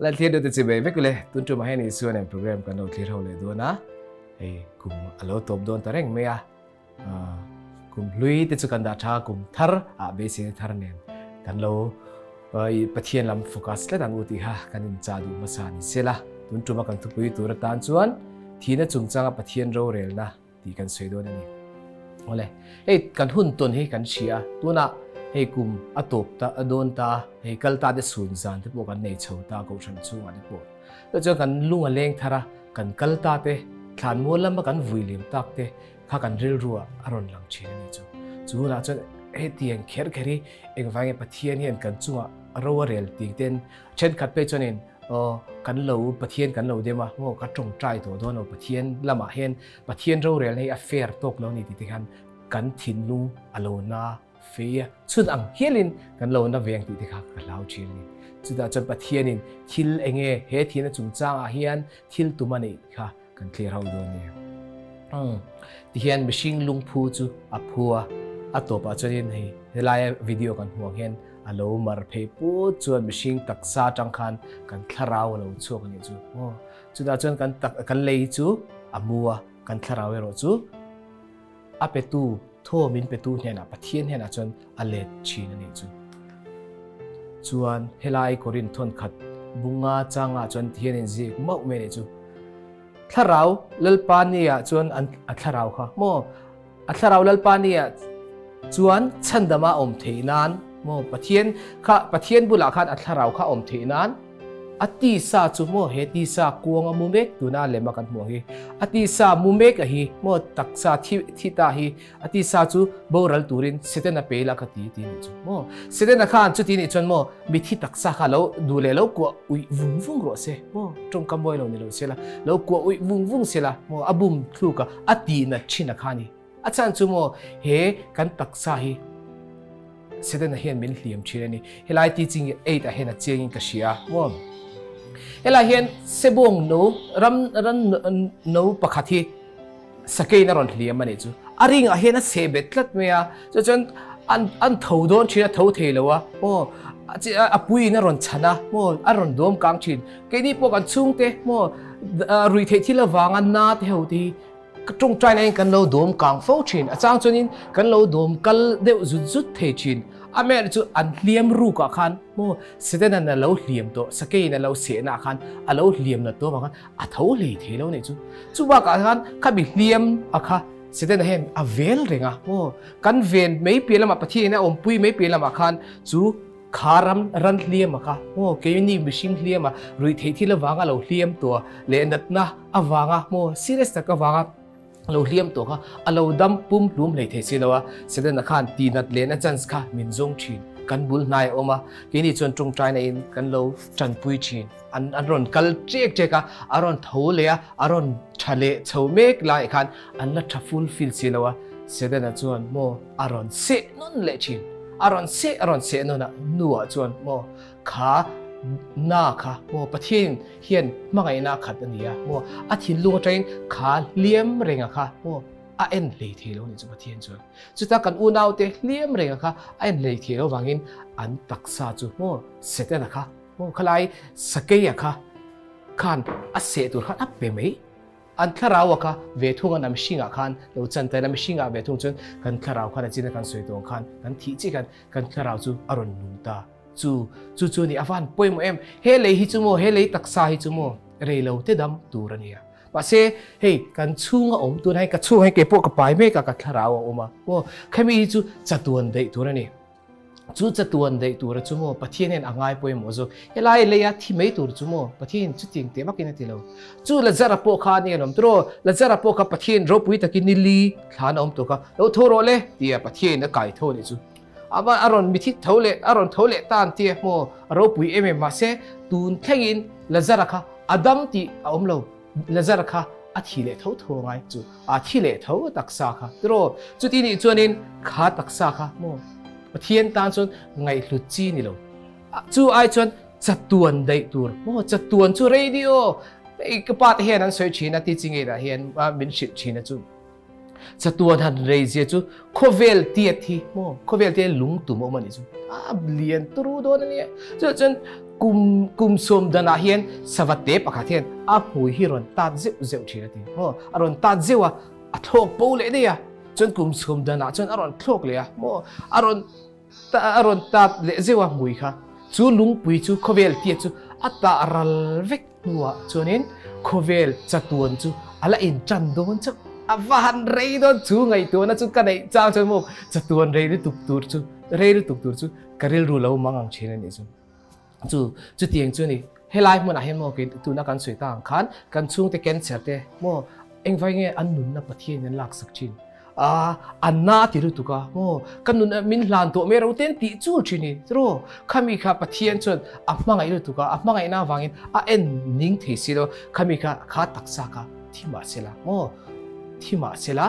Lalthlir deuh te chi bei vek ule. Tun tumah hian Isua nen program kan lo thlir ho leh dawn a. Hei kum a lo tawp dawn ta reng mai a. Kum hlui te chu kan dah tha kum thar ah beiseina thar nen kan lo Pathian lam focus tlat ang u tih kha kan inchah duh hmasa ni sela. Tun tuma kan thupui tur atan chuan thihna chungchanga Pathian rorelna tih kan sawi dawn a ni. Awle, hei kan hun tawn hi kan hria a, tunah hei kum a tawp ta a dawn ta a, hei kal ta te chhun zan te pawh kan nei chho ta kohhran chhungah te pawh. Chutah chuan kan lung a leng thar a, kan kal ta te, thlan mual lama kan vui liam tak te kha kan rilruah a rawn lang thin a ni chu. Chu hunah chuan hetiang kher kher hi engvang nge Pathian hian kan chungah ro a rel tih ten thenkhat phei chuanin Aw, kan lo Pathian kan lo dem a, maw ka tawngtai tawh dawn lo Pathian lamah hian Pathian rorelna hi a fair tawk lo ni tih te khan kan thinlung a lo na fei a, chhun ang hialin kan lo na veng tih te kha ka hlau thin a ni. Chutah chuan Pathianin thil eng nge he thihna chungchangah hian thil tum a neih kha kan thlir ho dawn a ni. Umm, tihian mihring lungphu chu a phu a, a tawpah chuanin hei helaia video kan hmuh ang hian a lo mar phei put chuan mihring taksa atang khan kan thlarau a lo chhuak a nih chu. Aw, chutah chuan kan tak kan lei chu a mu a, kan thlarau erawh chu a petu thaw min petu hnenah Pathian hnenah chuan a let thin a nih chu. Chuan helai Korin thawnkhat bunga changah chuan tihian inziak mauh mai a nih chu. Thlarau Lalpa nia chuan an a thlarau kha maw a thlarau Lalpa nia chuan chhandama awm theih nan maw Pathian kha Pathian bulah khan a thlarau kha awm theih nan a tisa chu maw he tisa kuanga mu mek tuna lema kan hmuh ang hi a tisa mu mek a hi maw taksa thi thi ta hi A tisa chu boral turin Setana pe la ka ti ti nih chu maw. Setana khan chuti nih chuan maw mithi taksa kha lo duh leh lo kuah uih vung vung rawh se maw tawngkam mawi lo ni lo se la lo kuah uih vung vung se la maw a bum thluk a a tih nat thin a kha ni. A chhan chu maw he kan taksa hi Setana hian min hliam thin a ni. Helai teaching 8 ah hian a chiang in ka hria maw. Helai hian sebawng no ram ran no pakhat hi Sakeiin a rawn hliam a nih chu. A ringah hian a chhe bet tlat mai a, chu chuan an an tho dawn thin a, tho thei lo a, maw a puiin a rawn chhan a, maw a rawn dawm kang thin. Keini pawh kan chhungte maw ruih theih thil avanga na te ho te hi tawngtai laiin kan lo dawm kang fo thin. A chang chuanin kan lo dawm kal deuh zut zut thei thin. Amaherawhchu chu an hliam rukah khan maw Setanan a lo hliam tawh, sakeiin a lo sehnaah khan a lo hliam nat tawh avang khan A tho hlei thei lo nih chu. Chu bakah khan khami hliam a kha Setana hian a vel reng a, aw kan ven mai piah lamah Pathian in a awmpui mai piah lamah khan chu kha ram ran hliam a kha aw keini mihring hliam a ruih theih thil avanga lo hliam tawh leh natna avanga maw serious tak avanga lo hliam tawh kha a lo dam pum hlum hlei thei si lo a, Setana khan tihnat lehna chance kha min zawng thin, kan bul hnai a awm a, keini chuan tawngtaina in kan lo tanpui thin. An an rawn kal ṭek ṭek a, a rawn tho leh a, a rawn ṭha leh chho mek laiah khan an la ṭha full fill si lo a, Setana chuan maw a rawn seh nawn leh ṭhin, a rawn seh a rawn seh nawn a, nuah chuan maw kha na kha maw Pathian hian hmangaihna a khat a ni a, maw a thinlung aṭangin kha hliam renga kha maw a en hlei thei lo a nih chu Pathian chuan. Chuta kan unaute hliam renga kha a en hlei thei lo vangin an taksa chu maw Setana kha Aw khalai Sakeia kha khan a seh tur khan a pe mai. An thlarau a kha ve thung an a mihringah khan lo chan ta ila mihringah ve thung chuan kan thlarau khan a chin a kan sawi tawng khan kan thih chiah khan kan thlarau chu a rawn nung ta. Chu chu chu ni a van pawimawh em. He lei hi chu maw he lei taksa hi chu maw rei lo te dam tur a nia. Mahse hei kan chhunga awm tun hei ka chhung hei keipawh ka pai mek a ka thlarau a awm a maw khami hi chu chatuan daih tur a ni. Chu chatuan daih tura chu maw Pathian hian a ngai pawimawh zawk. Helai leia thi mai tur chu maw Pathian hian chutiang teh vakin a ti lo. Chu Lazara pawh kha a ni alawm tiraw? Lazara pawh kha Pathian ropui takin ni li thlan a awm tawh kha, lo tho rawh le tia Pathian in a kai tho a nih chu. Ama a rawn mithi tho leh a rawn tho leh ta an tia maw a ropui em em mahse tun thlengin Lazara kha a dam tih a awm lo. Lazara kha a thi leh tho tho a ngai chu a thi leh tho a taksa kha tiraw chuti nih chuanin kha taksa kha maw Pathian tan chuan ngaihhlut chi ni lo chu ai chuan chatuan daih tur maw chatuan chu radio ka pa te hian an sawi thin a teaching aid ah hian min hrilh thin a chu. Chatuan han rei zia chu khawvel tiat hi maw khawvel tiat lungtum a awm a nih chu a lian turu dawn a nia. Chuvang chuan kum kum sawm danah hian savate pakhat hian a hmui hi rawn tat zeuh zeuh thin a ti maw a rawn tat zeuh a a thlawk bo leh daih a chuan kum sawm danah chuan a rawn thlawk leh a maw a rawn a rawn tat leh zeuh a hmui kha chu lungpui chu khawvel tiat chu a tah ral vek hnuah chuanin khawvel chatuan chu a la intan dawn chauh. A va han rei dawn chu ngaihtuahna chu ka neih chang chuan maw chatuan rei lutuk tur chu rei lutuk tur chu ka rilru lo mang ang thin a nih chu. Chu chutiang chu a ni. Helai hmunah hian maw kei tuna kan sawi ta ang khan kan chhungte cancer te maw engvai nge an nunna Pathianin an laksak thin. A a na ti lutuk a maw ka nun min hlan tawh mai ro ten tih chul thin ni tiraw khami kha Pathian chuan a hmangaih lutuk a a hmangaihna avangin a en ning thei si lo khami kha kha taksa kha thi mah se la maw thi mah se la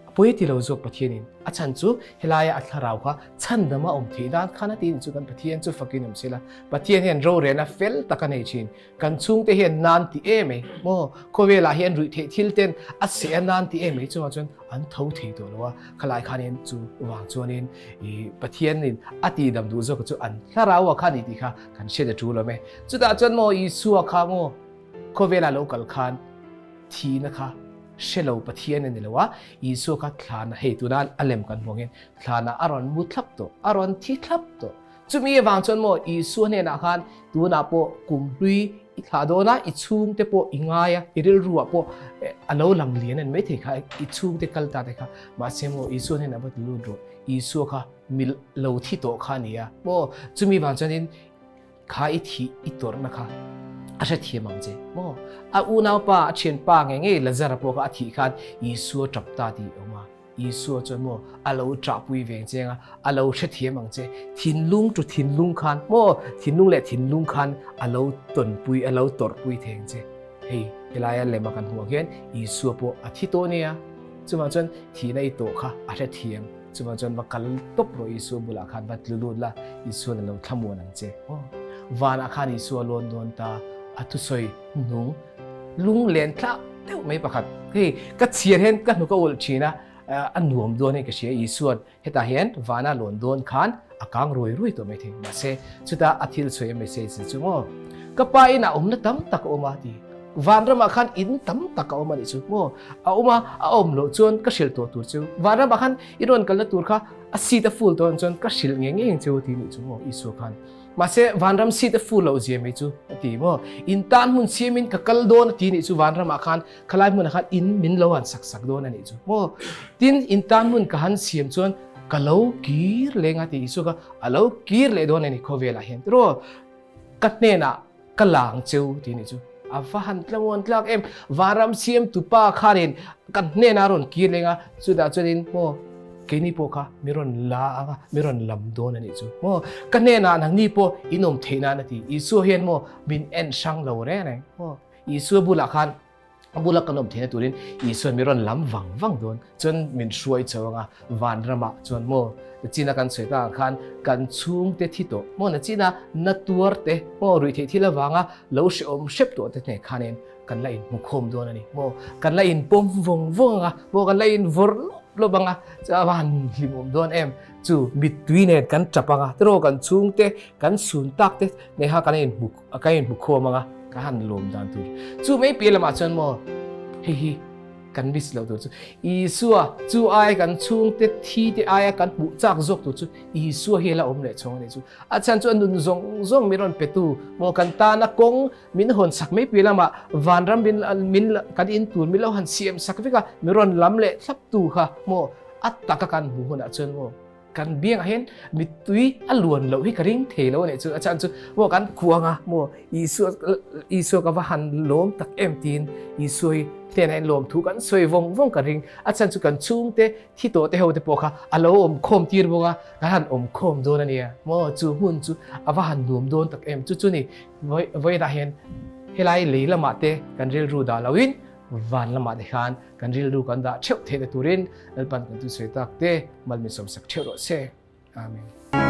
a pawi ti lo zawk Pathianin a chhan chu helaia a thlarau kha chhandama awm theih nan khan a ti chu kan Pathian chu fakin awm se la Pathian hian rorelna fel tak a nei thin. Kan chhungte hian nan ti em ei maw? Khawvelah hian ruih theih thil ten a seh a nan ti em ei chungah chuan an tho thei tawh lo a, khalai khanin chu vang chuanin i Pathianin a ti dam duh zawk chu an thlarau a kha ni tih kha kan hriat a tul awm e. Chutah chuan maw Isua kha maw khawvelah lo kal khan thihna kha hre lo Pathian a ni lo a, Isua kha thlana hei tuna a lem kan hmuh angin thlana a rawn mu thlap tawh, a rawn thi thlap tawh. Chumi avang chuan maw Isua hnenah khan tunah pawh kum hlui i thlah dawn a, i chhungte pawh i ngai a, i rilruah pawh a lo lang lian an maithei kha, i chhungte kal ta te kha. Mahse maw Isua hnenah va lut rawh, Isua kha mi lo thi tawh kha a ni a maw. Chumi vang chuanin kha i thih i tawrhna kha a hrethiam ang che maw. A unaupa, a thianpa ngei ngei Lazara pawh kha a thih khan Isua tap ta tih a awm a. Isua chuan maw a lo ṭahpui veng cheng a, a lo hrethiam ang che. Thinlung chu thinlung khan maw, thinlung leh thinlung khan a lo tawnpui, a lo tawrhpui thei ang che. Hei, helaia lema kan hmuh ang hian Isua pawh a thi tawh nia. Chuvang chuan thihna i tawh kha a hrethiam. Chuvang chuan va kal tawp rawh Isua bulah khan va tlu lut la, Isua'n a lo thlamuan ang che. Aw, vanah khan Isua a lawn dawn ta, a thusawi hnung. Lunglen tlak deuh mai pakhat. Hei ka chhiar hian ka hnuk a ulh thin a, a nuam dawn hei ka hria Isuan hetah hian vana lawn dawn khan a kang ruai ruai tawh mai thei. Mahse chuta a thil chhuih a message chu maw ka pa inah awmna tam tak a awm a ti. Vanramah khan in tam tak a awm a nih chu maw a awm a, a awm loh chuan ka hrilh tawh tur chu. Vanramah khan i rawn kalna tur kha a seat a full tawh chuan ka hrilh ngei ngei ang che u ti nih chu maw Isua khan. Mahse, vanram seat a fu loh zia mai chu a ti maw? In tan hmun siamin ka kal dawn a ti nih chu vanramah khan khalai hmunah khan in min lo han sak sak dawn a nih chu maw? Tin, in tan hmun ka han siam chuan ka lo kir leng a ti Isua kha a lo kir leh dawn a ni khawvelah hian tiraw? Ka hnenah ka lang cheu ti nih chu a va han tlamuan tlak em! Vanram siamtu pa khanin ka hnenah a rawn kir leng a, chutah chuanin maw keini pawh kha mi rawn la ang a, mi rawn lam dawn a nih chu maw ka hnenah nangni pawh in awm theih nan a ti. Isua hian maw min en hrang lo reng reng maw Isua bulah khan A bula kan awm theihna turin Isuan mi rawn lam vang vang dawn chuan min hruai chho ang a, vanramah chuan maw nachina kan sawi tak ang khan kan chhungte thi tawh maw nachina na tuar te maw ruih theih thil avanga lo hrehawm hrep tawh te hneh khanin kan la inhmukhawm dawn a ni maw kan la inpawm vawng vawng ang a maw kan la invawrh lawp lawp ang a chuan a van hlimawm dawn em chu mittui nen kan tap ang a tiraw kan chhungte kan sun tak te neha kan inhmu Ka inhmu khawm ang a, ka han lawm dan tur. Chu mai piah lamah chuan maw, hei hi kan miss loh tur chu Isua chu aia kan chhungte thi te aia kan hmuh chak zawk tur chu Isua hi a la awm leh chhawng a nih chu. A chhan chu a nun zawng zawng min rawn petu maw kan tana kawng min hawn sak mai piah lamah vanram min min kan in tur min lo han siam sak vek a, min rawn lam leh thlap tu kha maw a taka kan hmuh hunah chuan maw Kan biangah hian mittui a luan loh hi ka ring thei lo a nih chu. A chhan chu maw kan kuang a maw Isua Isua ka va han lawm tak em tiin Isua hi hnenah hian lawm thu kan sawi vawng vawng ka ring. A chhan chu kan chhungte thi tawh te ho te pawh kha a lo awm khawm tir bawk a, kan han awm khawm dawn a nia maw chu hmun chu a va han nuam dawn tak em. Chu chu ni vawiinah hian helai lei lamah te kan rilru dah loin van lamah te khan Kan rilru kan dah theuh theihna turin Lalpan kan thusawi tak te mal min sawmsak theuh rawh se. Amen.